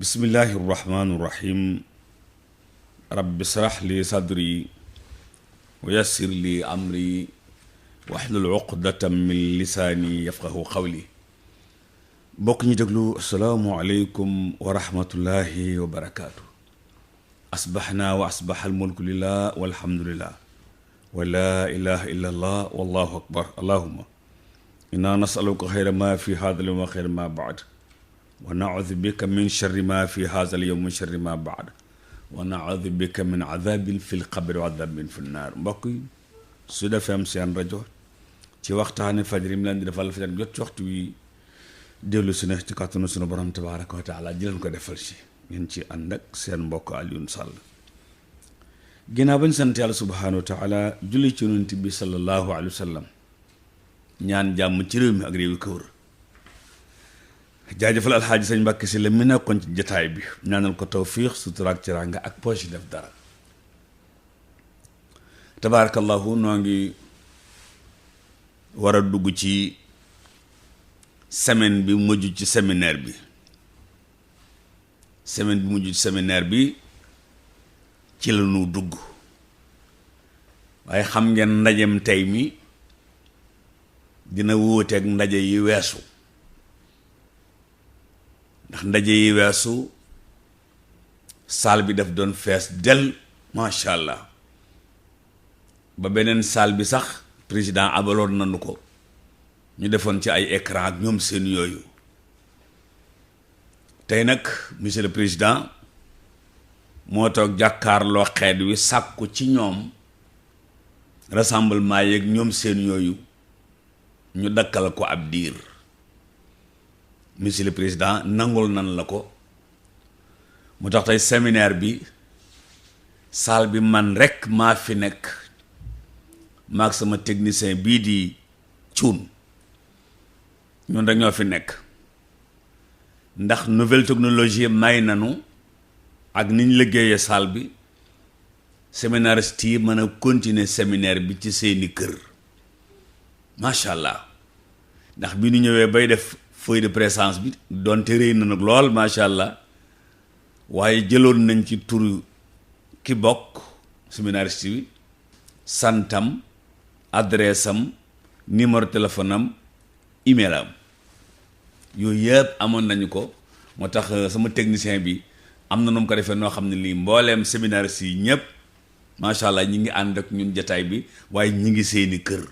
bismillahi irrahmani irrahim rabbi srah li sadri wa yassir li amri wahlul uqdatan min lisaani yafqahu qawli. bokk ñi déglu asalaamualeykum wa rahmatullahi wa barakaatu. asbaxnaa wa asbaxa almulku lillah walhamdulillah wa laa ilaha illa allah wallahu akbar. allahuma inna nasaluka xayra ma fi hada al yawm wa xayra ma baad wa naudu bika min sharri ma fi hada al yawm wa sharri ma baad wa naudu bika min adabin fi lqabri wa adabin fi nnaar. mbokk yi Sud FM seen rajo ci waxtaani fajar yi mu leen di defal fajar jot ci waxtu wi dellu si ne ci kàttanu sunu borom tabaaraka wa taala di leen ko defal si ngeen ci ànd ak seen mbokk Alioune Sall. ginnaaw bañ sant yàlla subhaanahu wa taala julli ci yonent bi sallallahu alayhi wa sallam ñaan jàmm ci réew mi ak réew yi ko wër. jaajëfal alxaaji sëñ Mbàkke si la mi nekkoon ci jataay bi ñaanal ko tawfiix sutura ak teraanga ak poche def dara. tabaarakallahu noo ngi war a dugg ci semaine bi mujj ci séminaire bi ci la ñu dugg waaye xam ngeen ndajem tey mi dina wuuteeg ndaje yi weesu ndax ndaje yi weesu salle bi daf doon fees del macha allah ba beneen salle bi sax président abaloon nañu ko ñu defoon ci ay écran ak ñoom seen yooyu. tey nag monsieur le président moo toog jàkkaarloo xeet wi sàkku ci ñoom rassemblement yeeg ñoom seen yooyu ñu dakkal ko ab diir. monsieur le président nangul nan la ko mu tax tey séminaire bi salle bi man rekk maa fi nekk maag sama technicien bii di cuun ñun rek ñoo fi nekk ndax nouvelle technologie may nanu ak niñ liggéeyee salle bi séminariste yi mën a continuer séminaire bi ci seeni kër macha allah. ndax bi ñu ñëwee bay def feuille de présence bi donte réy na nag lool macha allah waaye jëloon nañ ci turu ki bokk séminariste bi santam adresse am numéro téléphone am email am yooyu yëpp amoon nañu ko. moo tax sama technicien bi am na nu mu ko defee noo xam ne lii mbooleem séminariste yi ñëpp macha allah ñi ngi ànd ak ñun jataay bi waaye ñi ngi seeni kër.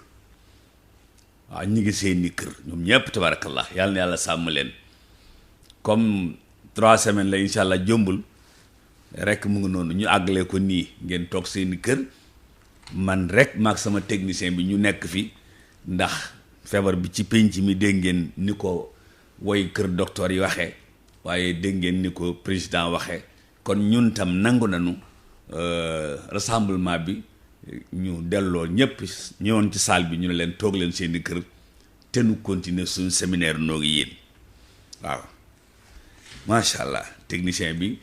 waaw ñi ngi seeni kër ñoom ñëpp tabarakallah yàlla na yàlla sàmm leen. comme 3 semaines la incha allah jombul rek mu ngi noonu ñu àggalee ko nii ngeen toog seeni kër man rek maag sama technicien bi ñu nekk fi ndax feebar bi ci pénc mi dégg ngeen ni ko woy kër docteur yi waxee waaye dégg ngeen ni ko président waxee kon ñun tam nangu nañu rassemblement bi ñu delloo ñëpp ñëwoon ci salle bi ñu ne leen toog leen seeni kër te nu continuer suñu séminaire noo ngi yéen. waaw macha allah technicien bi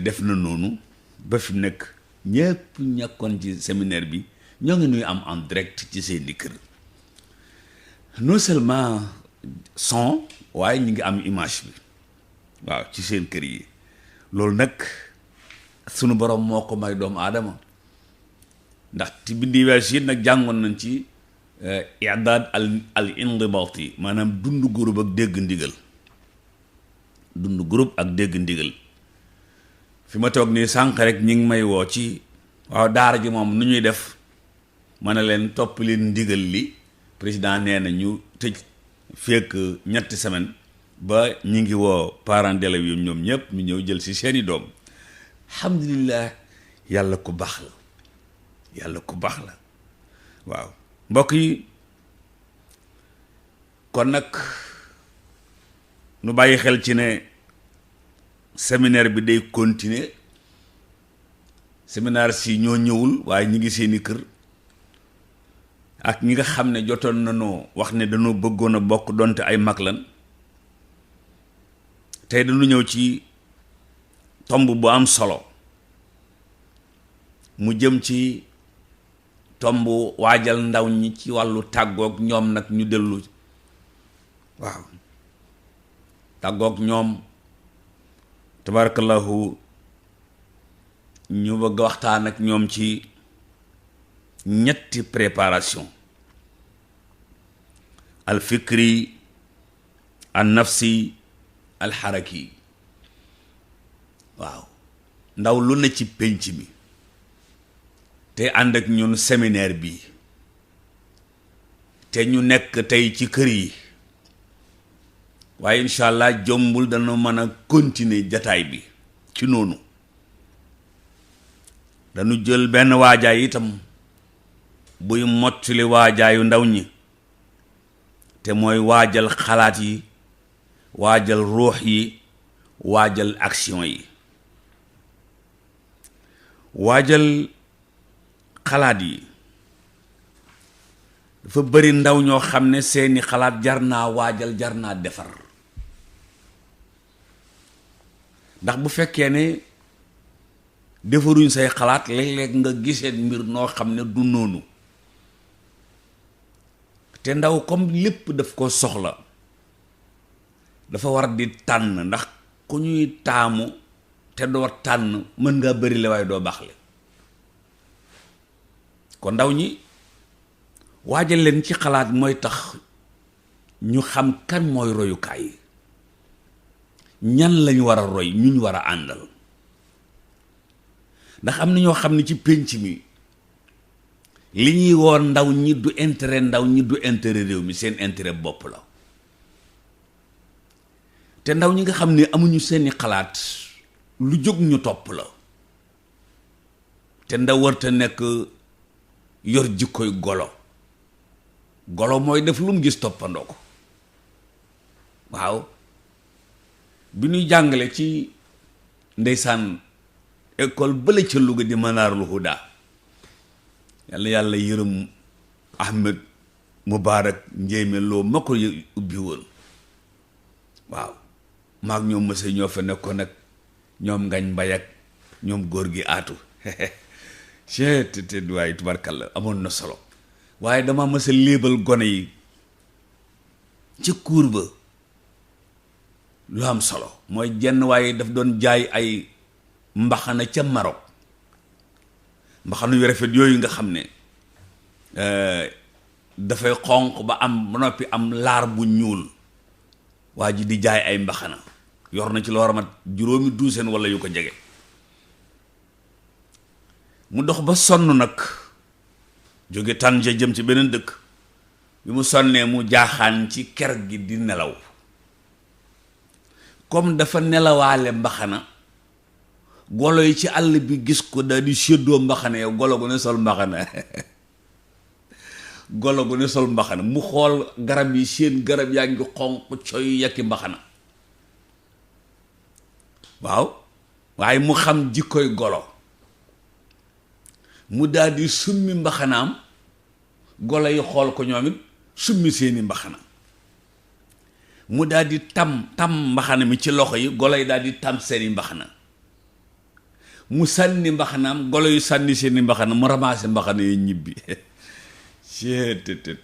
def na noonu ba fi nekk ñëpp ñàkkoon ci séminaire bi ñoo ngi nuy am en direct ci seeni kër non seulement son waaye ñu ngi am image bi waaw ci seen kër yi. loolu nag sunu borom moo ko may doomu aadama ndax ci bindi wees yi nag jàngoon nañ ci i'daad al indibaat yi maanaam dund groupe ak dégg ndigal fi ma toog nii sànq rek ñi ngi may woo ci waaw daara ji moom nu ñuy def ma ne leen topp leen ndigal li président nee na ñu tëj fekk ñetti semaine ba ñi ngi woo parents d'élèves yi ñoom ñëpp ñu ñëw jël si seeni doom. alhamdulillah yàlla ku baax la waaw mbokk yi kon nag nu bàyyi xel ci ne séminaire bi day continuer. séminaire si ñoo ñëwul waaye ñi ngi seeni kër ak ñi nga xam ne jotoon nañoo wax ne dañoo bëggoon a bokk donte ay mag lan tey dañu ñëw ci tomb bu am solo mu jëm ci tomb waajal ndaw ñi ci wàllu tàggoog ñoom nag ñu dellu waaw tàggoog ñoom tabarakallahu ñu bëgg waxtaan ak ñoom ci ñetti préparation al fikri an nafsi al xaraki. waaw ndaw lu ne ci pénc mi te ànd ak ñun séminaire bi te ñu nekk tey ci kër yi, waaye incha allah jombul dana mën a continuer jataay bi ci noonu. dañu jël benn waajaay itam buy mottali waajaayu ndaw ñi, te mooy waajal xalaat yi, waajal ruux yi, waajal action yi. waajal xalaat yi dafa bari ndaw ñoo xam ne seeni xalaat jar naa waajal, jar naa defar. ndax bu fekkee ne defaruñ say xalaat, léeg-léeg nga gisee mbir noo xam ne du noonu. te ndaw comme lépp daf ko soxla, dafa war di tànn, ndax ku ñuy taamu te doo tànn mën ngaa bari la waaye doo baaxle. kon ndaw ñi waajal leen ci xalaat mooy tax ñu xam kan mooy royukaay yi, ñan lañu war a roy, ñu ñu war a àndal. ndax am na ñoo xam ne ci pénc mi li ñuy woon ndaw ñi du intérêt ndaw ñi, du intérêt réew mi, seen intérêt bopp la. te ndaw ñi nga xam ne amuñu seeni xalaat, lu jóg ñu topp la. te ndaw warta nekk yor jikkoy golo. golo mooy def lu mu gis toppandoo ko. waaw bi ñuy jàngale ci ndeysaan école bële ca Louga di Manaarul Huda, yàlla yërëm Ahmed Moubarak Njéeme Loo ma ko ubbi woon. waaw maag ñoom mësa ñoo fa nekkoon nag ñoom ngañ mbay ak ñoom góor gi aatu te waaye tubarkalla amoon na solo. waaye dama mësa léebal gone yi ci cour ba lu am solo mooy jenn waaye daf doon jaay ay mbaxana ca Maroc, mbaxana yu rafet yooyu nga xam ne dafay xonq ba am ba noppi am laar bu ñuul. waa ji di jaay ay mbaxana, yor na ci loo ramat juróomi duuseen wala yu ko jege. mu dox ba sonn nag, jóge Tànja jëm ci beneen dëkk. bi mu sonnee mu jaaxaan ci ker gi di nelaw. comme dafa nelawaale mbaxana, golo yi ci àll bi gis ko daal di séddoo mbaxana. yow golo gu ne sol mbaxana golo gu ne sol mbaxana, mu xool garab yi, seen garab yaa ngi xonq coy yakki mbaxana. waaw waaye mu xam jikkoy golo, mu daal di summi mbaxanaam, golo yi xool ko ñoom it summi seeni mbaxana. mu daal di tam mbaxana mi ci loxo yi, golo yi daal di tam seeni mbaxana. mu sànni mbaxanaam, golo yu sànni seeni mbaxana, mu ramassé mbaxana yi ñibbi. seetetet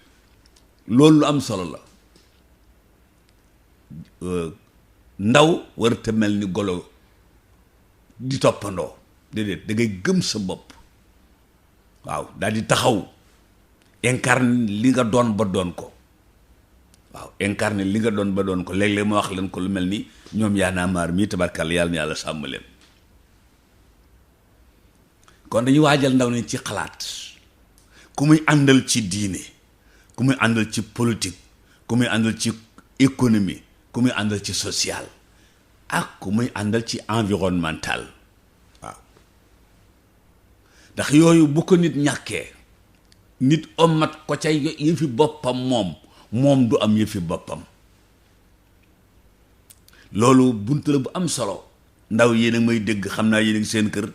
loolu lu am solo la. ndaw warta mel ni golo di toppandoo, déedéet da ngay gëm sa bopp. waaw daal di taxaw incarne li nga doon ba doon ko. waaw incarne li nga doon ba doon ko. léeg-léeg ma wax leen ko lu mel ni ñoom yaa naa maar mii tabarkàlla, yàlla na yàlla sàmm leen. kon dañuy waajal ndaw ni ci xalaat, ku muy àndal ci diine, ku muy àndal ci politique, ku muy àndal ci économie, ku muy àndal ci social, ak ku muy àndal ci environnemental. waaw ndax yooyu bu ko nit ñàkkee, nit ommat ko ca yëfi boppam, moom du am yëfi boppam. loolu bunt la bu am solo. ndaw yéen a may dégg, xam naa yéen a ngi seen kër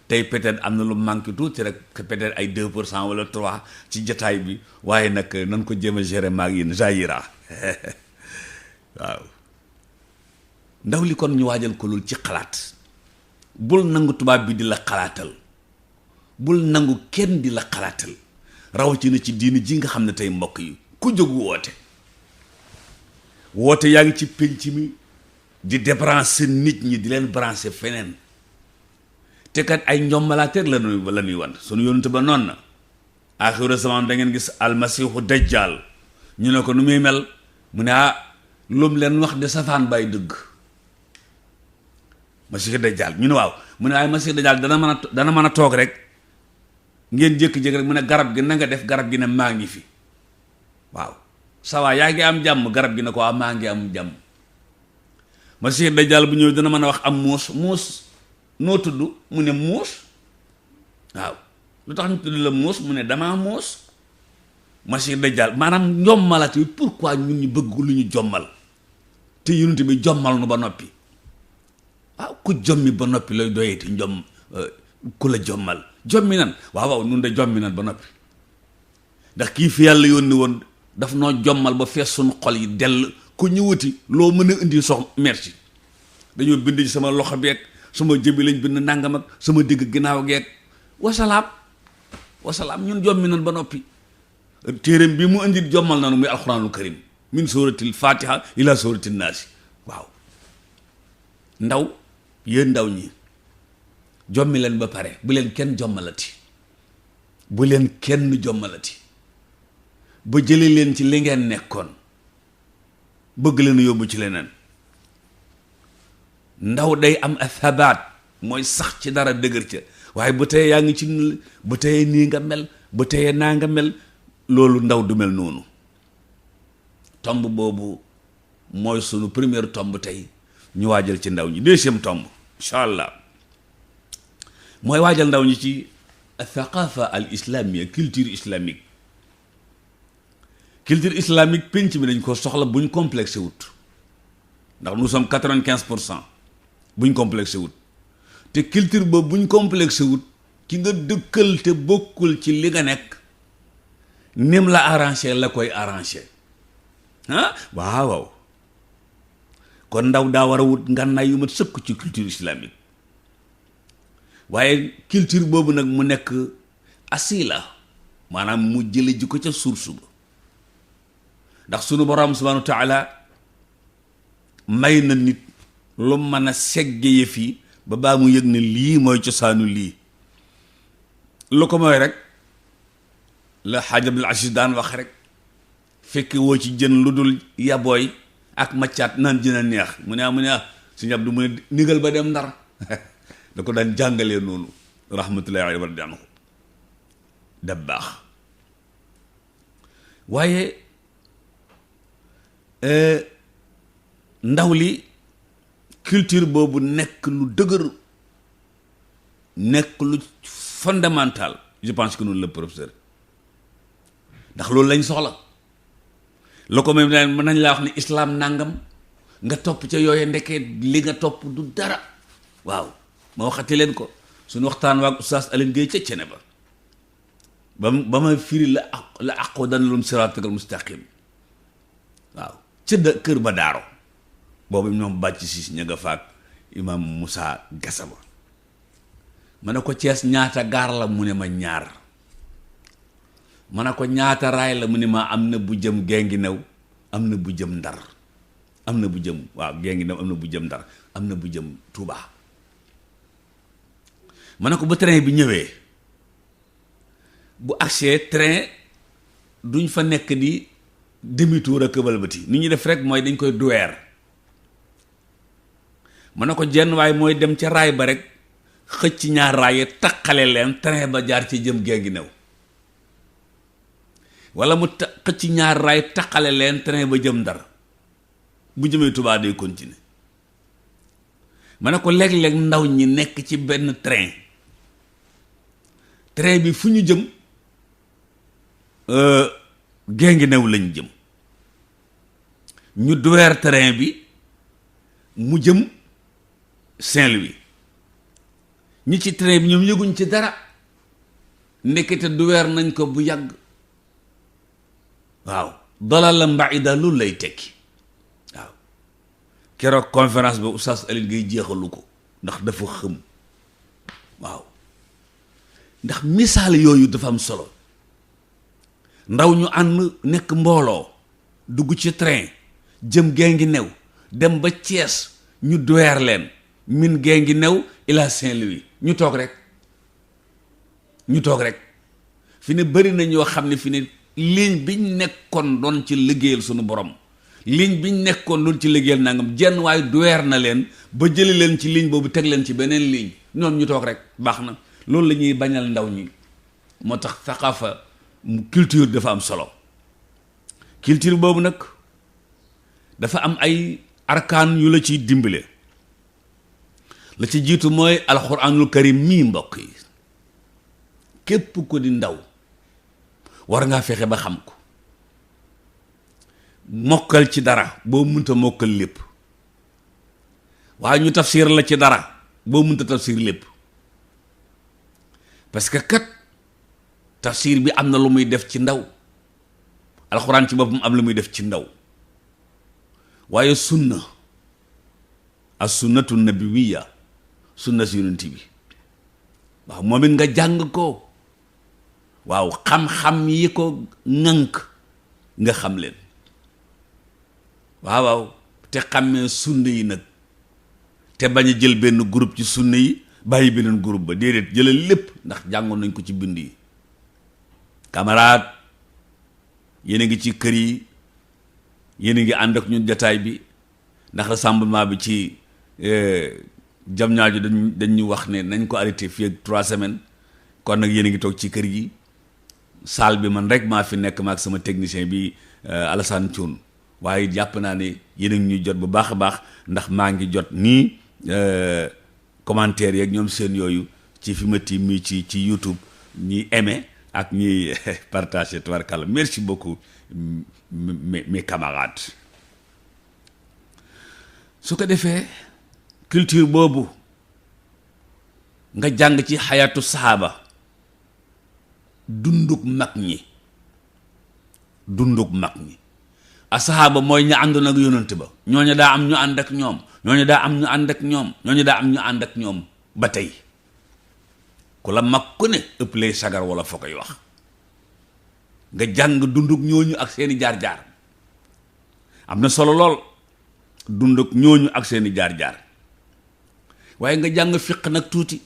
tey, peut-être am na lu manqué tuuti rek, peut-être ay 2% wala 3 ci jataay bi, waaye nag nan ko jéem a gérer maag yéen jaayira. waaw ndaw li kon ñu waajal ko loolu ci xalaat. bul nangu tubaab bi di la xalaatal, bul nangu kenn di la xalaatal, rawatina ci diini ji nga xam ne tey mbokk yi ku jóg woote yaa ngi ci pénc mi, di débrancher nit ñi di leen brancher feneen te kat ay njommalaateg la ñuy wan sunu yonent ba noon na axiru zaman da ngeen gis almasiixu dajjal ñu ne ko nu muy mel mu ne lum leen wax de safaan bay dëgg masiixu dajjal ñu ne waaw mu ne waaye masiixu dajjal dana mën a toog rek ngeen jékki-jékki rek mu ne garab gi na nga def garab gi ne maa ngi fi waaw sawaa yaa ngi am jàmm garab gi ne ko maa ngi am jàmm masiixu dajjal bu ñëw dana mën a wax am muus noo tudd mu ne muus waaw lu tax ñu tudd la muus mu ne damaa muus masiixu dajjal maanaam njommalati bi pourquoi ñun ñu bëgg lu ñu jommal te yonent bi jommal nu ba noppi waaw ku jommi ba noppi lay doyeti ku la jommal jommi nan waaw nun de jommi nan ba noppi ndax kii fi yàlla yónni woon daf noo jommal ba fees suñu xol yi dell ku ñëwati loo mën a indi sox merci dañoo bind ci sama loxo beeg sama jëbi lañ bind nangam ak sama digg ginnaaw geeg wasalaam ñun jommi nan ba noppi téereem bi mu indi jommal nanu muy alxuraanul karim min suratil fatiha ila suratil naasi waaw ndaw yéen ndaw ñi jommi leen ba pare bu leen kenn jommalati ba jële leen ci li ngeen nekkoon bëgg leen yóbbu ci leneen ndaw day am athabaat mooy sax ci dara dëgër ca waaye bu teyee yaa ngi ci bu teyee nii nga mel bu teyee naa nga mel loolu ndaw du mel noonu tomb boobu mooy sunu première tomb tey ñu waajal ci ndaw ñi deuxième tomb incha allah mooy waajal ndaw ñi ci thaqafa al islamia culture islamique penc mi dañ ko soxla buñ complexé wut ndax nous sommes 95% buñ complexé wut te culture boobu buñ complexé wut ki nga dëkkal te bokkul ci li nga nekk nim la arrangé la koy arrangé waaw kon ndaw daa war a wut ngànnaay yu mat sëkk ci culture islamique waaye culture boobu nag mu nekk asila maanaam mu jële ji ko ca source ba ndax sunu borom subhanahu wa taala may na nit lu mën a segge yëf yi ba baa mu yëg ne lii mooy cosaanu lii lu ko mooy rek la Xaaj Abdul Asiis daan wax rek fekk woo ci jën lu dul yabooy ak maccaat naan jën a neex mu ne Sëñ Abdu mu ne nigal ba dem Ndar da ko daan jàngalee noonu rahmatullahi alayhi wa radiyallahu anhu da baax waaye ndaw li culture boobu nekk lu dëgër nekk lu fondamental je pense que noonu la professeur ndax loolu lañ soxla la ko même mën nañ laa wax ne islam nangam nga topp ca yooye ndekee li nga topp du dara waaw ma waxati leen ko suñu waxtaan waag oustaz Alioune Gueye ca cene ba ma firi la aqudanna lahum siraatakal mustaqim waaw ca kër ba daaro boobu ñoom bàcc siis ña nga faak imam Moussa Gassama ma ne ko Cees ñaata gaar la mu ne ma ñaar ma ne ko ñaata raay la mu ne ma am na bu jëm Guinguinéo am na bu jëm Ndar am na bu jëm waaw Guinguinéo am na bu jëm Ndar am na bu jëm Touba ma ne ko bu train bi ñëwee bu agsee train duñ fa nekk di demi-tour ak këbalbati ni ñuy def rek mooy dañ koy duweer ma ne ko jenn waaye mooy dem ca raay ba rek xëcc ñaar raaye taqale leen train ba jaar ci jëm Guinguinéo wala mu xëcc ñaar raay taqale leen train ba jëm Ndar bu jëmee Touba day continuer ma ne ko léeg-léeg ndaw ñi nekk ci benn train bi fu ñu jëm Guinguinéo lañ jëm ñu duweer train bi mu jëm Saint-Louis ñi ci train bi ñoom yëguñ ci dara ndekete duweer nañ ko bu yàgg waaw dalalan baida loolu lay tekki waaw keroog conférence ba oustaz Alioune Gueye jeexalu ko ndax dafa xëm waaw ndax misaal yooyu dafa am solo ndaw ñu ànd nekk mbooloo dugg ci train jëm Guinguinéo dem ba Thiès ñu doyeer leen min gee ngi new ila Saint-Louis ñu toog rek fi ne bëri na ñoo xam ne fi ne ligne biñ nekkoon doon ci liggéeyal sunu borom ligne biñ nekkoon doon ci liggéeyal nangam jenn waaye doyeer na leen ba jëli leen ci ligne boobu teg leen ci beneen ligne ñoom ñu toog rek baax na. loolu la ñuy bañal ndaw ñi moo tax thaqafa culture dafa am solo culture boobu nag dafa am ay arkaan yu la ciy dimbale la ci jiitu mooy alxuraanul karim mii mbokk yi képp ko di ndaw war ngaa fexe ba xam ko mokkal ci dara boo munta mokkal lépp waaye ñu tafsir la ci dara boo munta tafsir lépp parce que kat tafsir bi am na lu muy def ci ndaw alxuraan ci boppam am lu muy def ci ndaw waaye sunna as sunnatu nabiwiya sunna si yonent bi waaw moom it nga jàng ko waaw xam-xam yi ko ŋànk nga xam leen waaw te xàmmee sunna yi nag te bañ a jël benn groupe ci sunna yi bàyyi beneen groupe ba déedéet jëlal lépp ndax jàngoon nañ ko ci bind yi camarade yéen a ngi ci kër yi yéen a ngi ànd ak ñun jataay bi ndax rassemblement bi ci Diamniadio dañ ñu wax ne nañ ko arrêté fii ak 3 semaines kon nag yéen a ngi toog ci kër gi salle bi man rek maa fi nekk maak sama technicien bi Alassane Thioune waaye jàpp naa ne yéen a ngi ñuy jot bu baax a baax ndax maa ngi jot nii commentaires yeeg ñoom seen yooyu ci fi ma tiim mi ci YouTube ñi aimé ak ñi partagé tubarkalla merci beaucoup mes camarades su ko defee culture boobu nga jàng ci xayatu saxaaba dunduk mag ñi a saxaaba mooy ñu àndoon ak yonent ba ñooñu daa am ñu ànd ak ñoom ñooñu daa am ñu ànd ak ñoom ñooñu daa am ñu ànd ak ñoom ba tey ku la mag ku ne ëpp lay sagar wala foo koy wax nga jàng dunduk ñooñu ak seeni jaar-jaar am na solo lool dunduk ñooñu ak seeni jaar-jaar waaye nga jàng fiq nag tuuti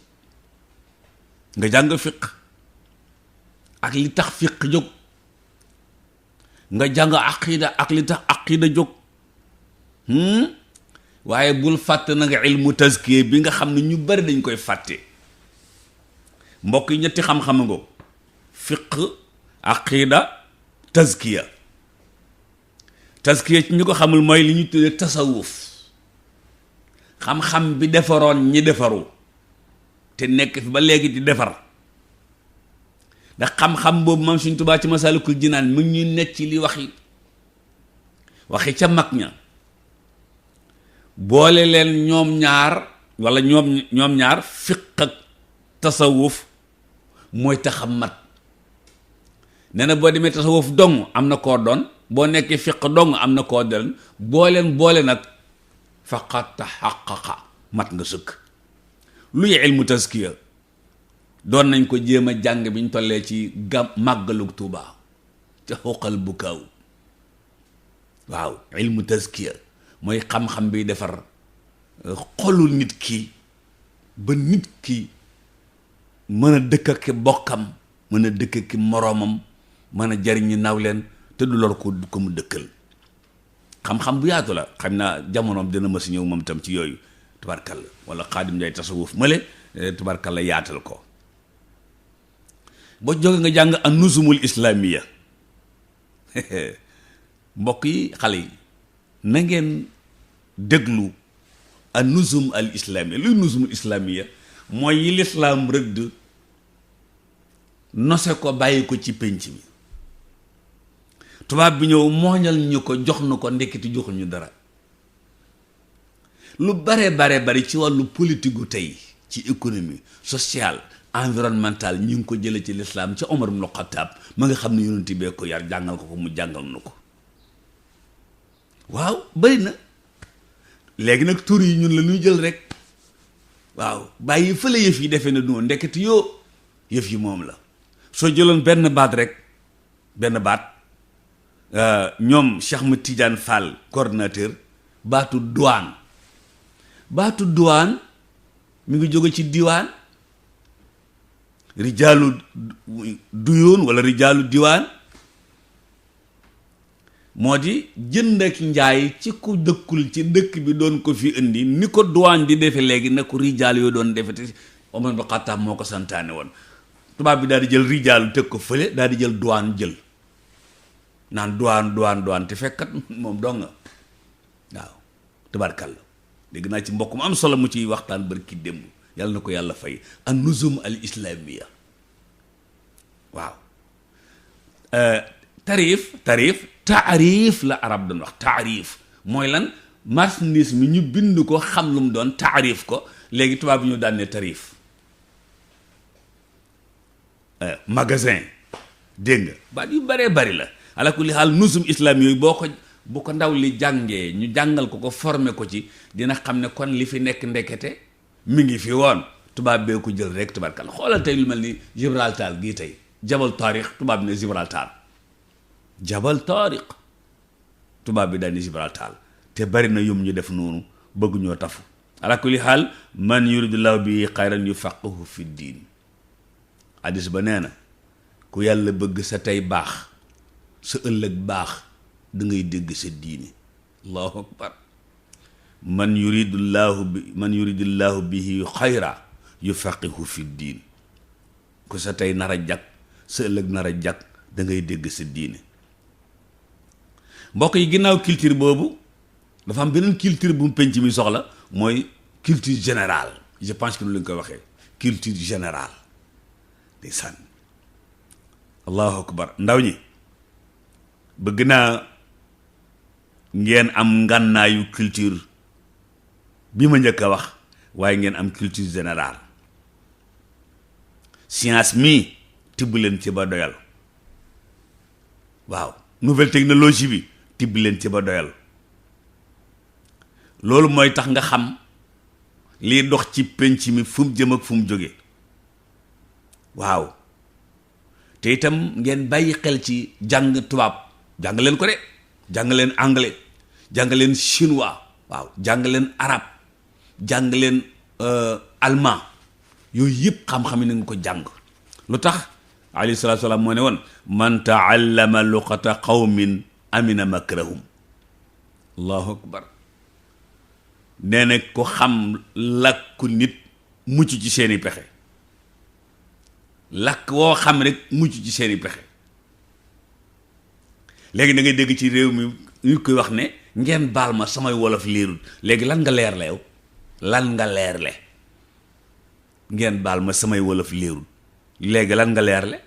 nga jàng fiq ak li tax fiq jóg nga jàng aqida ak li tax aqida jóg waaye bul fàtte nag ilmu tazkiya bi nga xam ne ñu bari dañ koy fàtte mbokk yi ñetti xam-xam nga fiq aqida tazkiya ci ñu ko xamul mooy li ñu tuddee tasawuf xam-xam bi defaroon ñi defaru te nekk fi ba léegi di defar ndax xam-xam boobu moom Sëriñ Tuubaa ci Masaalikul Jinaan mu ñu nekk ci li waxi ca mag ña boole leen ñoom ñaar walla ñoom ñaar fiq ak tasawuf mooy taxam mat nee na boo demee tasawuf dong am na koo doon boo nekkee fiq dong am na koo doon boole nag faqat taxaqaqa mat nga sëkk luy ilmu taskiya doon nañ ko jéem a jàng bi ñu tollee ci màggalug Tuubaa ca xuqal bu kaw waaw ilmu taskiya mooy xam-xam bi defar xolul nit ki ba nit ki mën a dëkk ak bokkam mën a dëkk ak moroomam mën a jariñ ñi naw leen te du lor ko mu dëkkal xam-xam bu yaatu la xam naa jamonoom dina ma si ñëw moom tam ci yooyu tubarkalla wala Xaadim Njaay tasawuf male tubarkalla yaatal ko boo jóge nga jàng an nuzumul islamiya mbokk yi xale yi na ngeen déglu an nuzum al islamiya luy nuzumul islamiya mooy yi lislaam rëdd nose ko bàyyi ko ci pénc mi tubaab bi ñëw mooñal ñu ko jox nu ko ndekkiti joxul ñu dara lu bare bari ci wàllu politique gu tey ci économie sociale environnementale ñu ngi ko jële ci lislaam ca Omar ibn Khattab ma nga xam ne yonent bee ko yar jàngal ko mu jàngal nu ko waaw bari na léegi nag tur yi ñun la ñuy jël rek waaw bàyyi fële yëf yi defee na du ndeketi yoo yëf yi moom la soo jëloon benn baat ñoom Cheikh Ahmed Tidiane Fall coordinateur baatu douane baatu duwaan mi ngi jóge ci diwaan, rijaalu duyuun wala rijaalu diwaan, moo di jënd ak njaay ci ku dëkkul ci dëkk bi doon ko fi indi ni ko duwaan di defe léegi na ko rijaal yoo doon defe te Omar ibn Khattab moo ko santaane woon. tubaab bi daal di jël rijaalu teg ko fële daal di jël duwaan jël naan duwaan te fekkat moom dong nga waaw tabarkalla. dégg naa ci mbokk mu am solo mu ciy waxtaan barki démb, yàlla na ko yàlla fay, an nuzum al islamiya. waaw taarif la arab doon wax. taarif mooy lan? marchandise mi ñu bind ko xam lu mu doon taarif ko, léegi tubaab bi ñu daan ne tarif. magasin, dégg nga baat yu baree bari la. ala kulli xaal nuzum islam yooyu bu ko ndaw li jàngee ñu jàngal ko formé ko ci, dina xam ne kon li fi nekk ndekete mi ngi fi woon, tubaab bee ko jël rek tubaarkalla. xoolal tey lu mel ni Gibraltar gii tey, jabal taarix tubaab bi ne Gibraltar, jabal taarix tubaab bi daal ni Gibraltar. te bari na yum ñu def noonu bëgg ñoo tafu. ala kulli xaal man yuridullahu bi xayran yufaqihu fi diin. hadis ba nee na ku yàlla bëgg sa tey baax sa ëllëg baax da ngay dégg sa diine. allahu akbar. man yuridullahu bihi xayra yufaqihu fi diin. ku sa tey nar a jag sa ëllëg nar a jag da ngay dégg sa diine. mbokk yi, ginnaaw culture boobu dafa am beneen culture bu mu penc mi soxla, mooy culture générale. je pense que nu lañ koy waxee culture générale. di sànn allahu akbar. ndaw ñi bëgg naa ngeen am ngànnaayu culture bi ma njëkk a wax, waaye ngeen am culture générale. science mii tibb leen ci ba doyal. waaw nouvelle technologie bi tibb leen ci ba doyal. loolu mooy tax nga xam lii dox ci penc mi fu mu jëm ak fu mu jóge. waaw te itam ngeen bàyyi xel ci jàng tubaab. jàng leen ko de, jàng leen anglais, jàng leen chinois, waaw jàng leen arab, jàng leen allemand. yooyu yëpp xam-xam yi na nga ko jàng. lu tax alayhi salaatu salaam moo ne woon man taallama luqata qawmin amina makrahum. allahu akbar. nee na ko xam làkku nit mucc ci seeni pexe. làkk woo xam rek mucc ci seeni pexe. léegi da ngay dégg ci réew mi ñu koy wax ne ngeen baal ma samay wolof leerul. léegi lan nga leer la yow? lan nga leer le? ngeen baal ma samay wolof leerul. léegi lan nga leer le?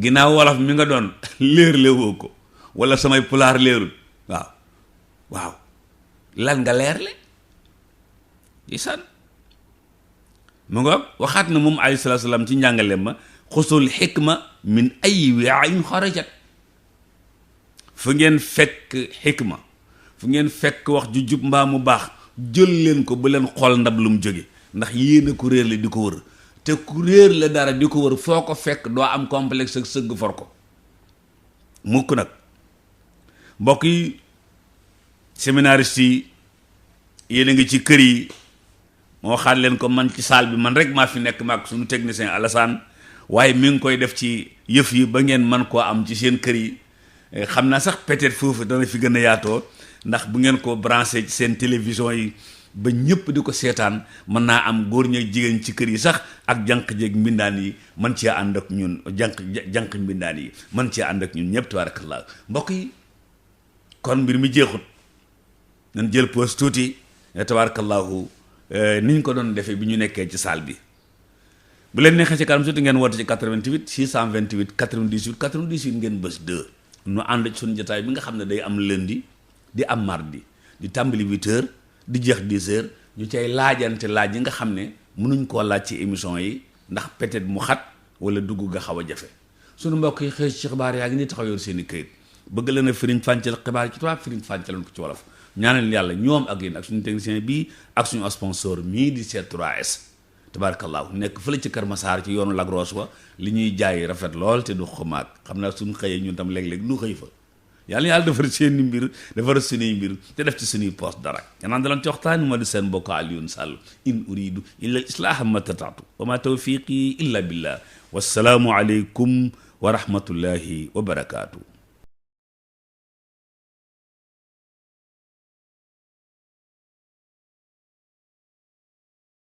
ginnaaw wolof mi nga doon leer le woo ko, wala samay pulaar leerul. waaw lan nga leer le? isan mu nga waxaat na moom alayhi salaatu salaam ci njàngaleem ma xusul xikma min ay wi'in xarajat. fu ngeen fekk xikma, fu ngeen fekk wax ju jub mbaa mu baax, jël leen ko bu leen xool ndab lu mu jóge, ndax yéen a ku réer la di ko wër. te ku réer la dara di ko wër foo ko fekk doo am complexe ak sëgg for ko mukk nag. mbokk yi, séminariste yi, yéen a ngi ci kër yi, moo xaat leen ko man ci salle bi man rek maa fi nekk maag suñu technicien Alassane, waaye mi ngi koy def ci yëf yi ba ngeen man koo am ci seen kër yi. xam naa sax peut-être foofu dana fi gën a yaatoo, ndax bu ngeen ko branché ci seen télévision yi ba ñëpp di ko seetaan, mën naa am góor ña jigéen ci kër yi sax ak jànq jeeg mbindaan yi man cee ànd ak ñun, jànq mbindaan yi man cee ànd ak ñun ñëpp tabarakallah. mbokk yi, kon mbir mi jeexut, nañ jël pause tuuti tabarakallahu niñ ko doon defee bi ñu nekkee ci salle bi. bu leen neexee ci kanam tuuti ngeen woote ci 88 628 98 98 ngeen bës 2 nu ànd ci suñu jotaay bi nga xam ne day am lundi di am mardi, di tàmbali 8h di jeex 10h, ñu cay laajante laaj yi nga xam ne mënuñ koo laaj ci émission yi ndax peut-être mu xat wala dugg nga xaw a jafe. suñu mbokk yi xëy ci xibaar yaa ngi ni taxaw yor seen i këyit bëgg leen a firiñ fàncal xibaar ci tubaab, firiñ fàncaloon ko ci wolof. ñaanal yàlla ñoom ak yéen ak suñu technicien bii ak suñu sponsor mii di C3S tabarakallahu nekk fële ci Kër Massar ci yoonu Lagros wa. li ñuy jaay rafet lool te du xumaag. xam naa suñu xëyee ñun tam léeg-léeg nu xëy fa yàlla yàlla defar seeni mbir defar suñuy mbir te def ci suñuy poos dara yanaan dalan ci waxtaan ma di seen mbokk Alioune Sall in uridu illa islaaha ma tataatu wa ma tawfiqi illa billah wassalaamu aleykum wa rahmatullahi wa barakaatu